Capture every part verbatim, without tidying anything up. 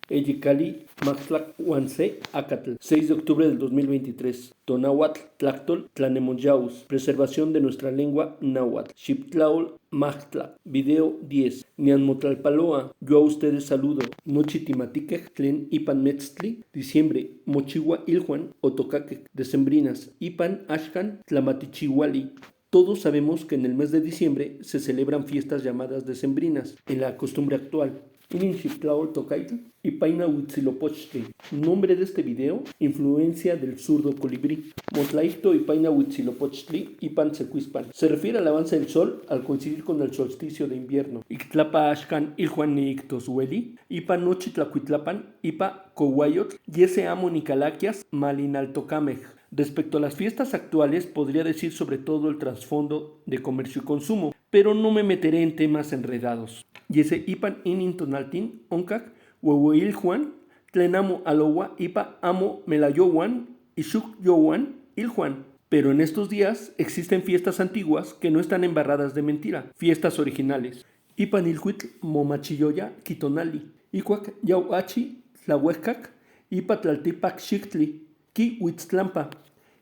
Eyekali, Majtlak uan se Akatl, seis de octubre del dos mil veintitrés. Tonahuatl, Tlaktol, Tlanemon Yaus, preservación de nuestra lengua náhuatl, Xibtlaol, Majtlak, video diez. Nian motlalpaloa, yo a ustedes saludo. Nochi timatikej tlen ipan metztli diciembre mochiua ilhuan otokakej decembrinas ipan axkan tlamatichiuali. Todos sabemos que en el mes de diciembre se celebran fiestas llamadas decembrinas en la costumbre actual. Inin Xibtlaol Tokaitl, Ipaina Huitzilopochtli. Nombre de este video: influencia del zurdo colibrí. Motlaijto Ipaina Huitzilopochtli ipan Tzecuispan. Se refiere al avance del sol al coincidir con el solsticio de invierno. Iktlapa axkan ilhuan niiktos ueli, ipan nochi tlakuitlapan, ipa kouaiotl, yese amo nikalakias malinaltokamej. Respecto a las fiestas actuales, podría decir sobre todo el trasfondo de comercio y consumo, pero no me meteré en temas enredados. Yese ipan inin tonaltin onkak ueueilhuan tlen amo alohua ipa amo melayouan, ishukyohuan ilhuan. Pero en estos días existen fiestas antiguas que no están embarradas de mentira, fiestas originales. Ipan ilhuitl momachiyoya ki tonali, ikuak yau achi tlauejkak ipa tlaltipak Xibtli, ki Huitztlampa.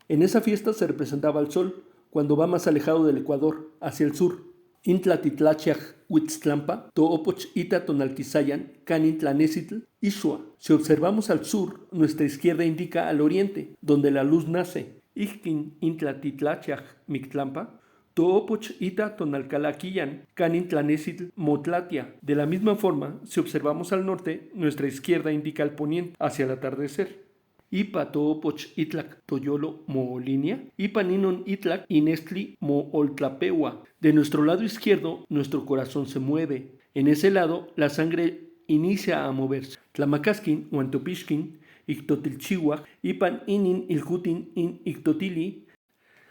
En esa fiesta se representaba al sol cuando va más alejado del ecuador, hacia el sur. Intlatitlachaj Huitztlampa, toopoch ita tonaltisayan kanin tlanesitl ishua. Si observamos al sur, nuestra izquierda indica al oriente, donde la luz nace. Ijkin Intlatitlachaj Miktlampa, toopoch ita tonalkalakiyan kanin tlanesitl motlatia. De la misma forma, si observamos al norte, nuestra izquierda indica al poniente, hacia el atardecer. Ipa toopoch itlak toyolo moolinea, ipan inon itlak inestli mooltlapehua. De nuestro lado izquierdo, nuestro corazón se mueve. En ese lado, la sangre inicia a moverse. Tlamakaskin huan topishkin iktotilchiuak, ipan inin ilhutin in iktotili,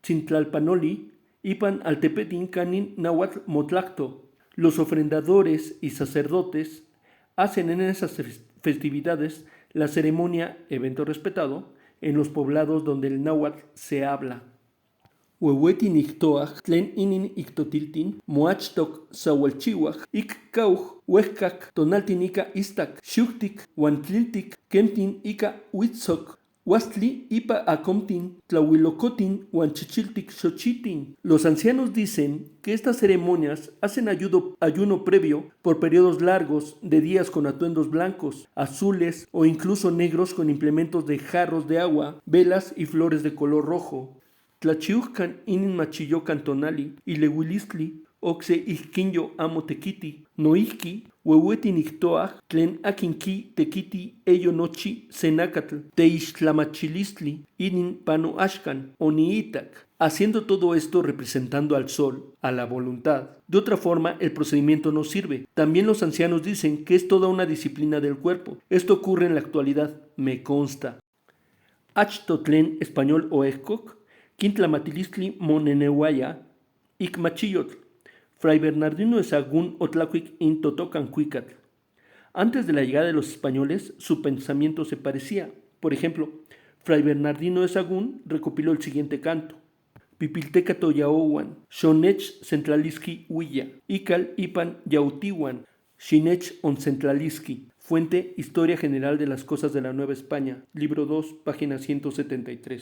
tzintlalpanoli, ipan altepetin kanin nahuatl motlakto. Los ofrendadores y sacerdotes hacen en esas fes-, festividades la ceremonia, evento respetado, en los poblados donde el náhuatl se habla. Huehuetin iktoaj tlen inin iktotiltin moachtok saualchiuaj ik kauj uejkak tonaltin ika istak, xiujtik huan tliltik kemtin ika uitzok uastli ipa akomtin, tlahuilokotin huan chichiltik xochitin. Los ancianos dicen que estas ceremonias hacen ayudo-, ayuno previo por periodos largos de días con atuendos blancos, azules o incluso negros con implementos de jarros de agua, velas y flores de color rojo. Tlachiujkan inin machiyokan tonali, ileuilistli, okse ijkinyo amo tekiti. Noijki, huehuetin iktoaj tlen akin ki tekiti eyo nochi senakatl teixtlamachilistli inin pano axkan, oniitak. Haciendo todo esto representando al sol, a la voluntad. De otra forma, el procedimiento no sirve. También los ancianos dicen que es toda una disciplina del cuerpo. Esto ocurre en la actualidad, me consta. Achto tlen español oejkok kin tlamatilistli monenehuaya ik machiyotl. Fray Bernardino de Sahagún otlakuik in totokan kuikatl. Antes de la llegada de los españoles, su pensamiento se parecía. Por ejemplo, Fray Bernardino de Sahagún recopiló el siguiente canto: Pipilteka toyaohuan, xonech sentlaliski huiya, ikal ipan yautihuan, xinech onsentlaliski. Fuente: Historia General de las Cosas de la Nueva España, libro dos, página ciento setenta y tres.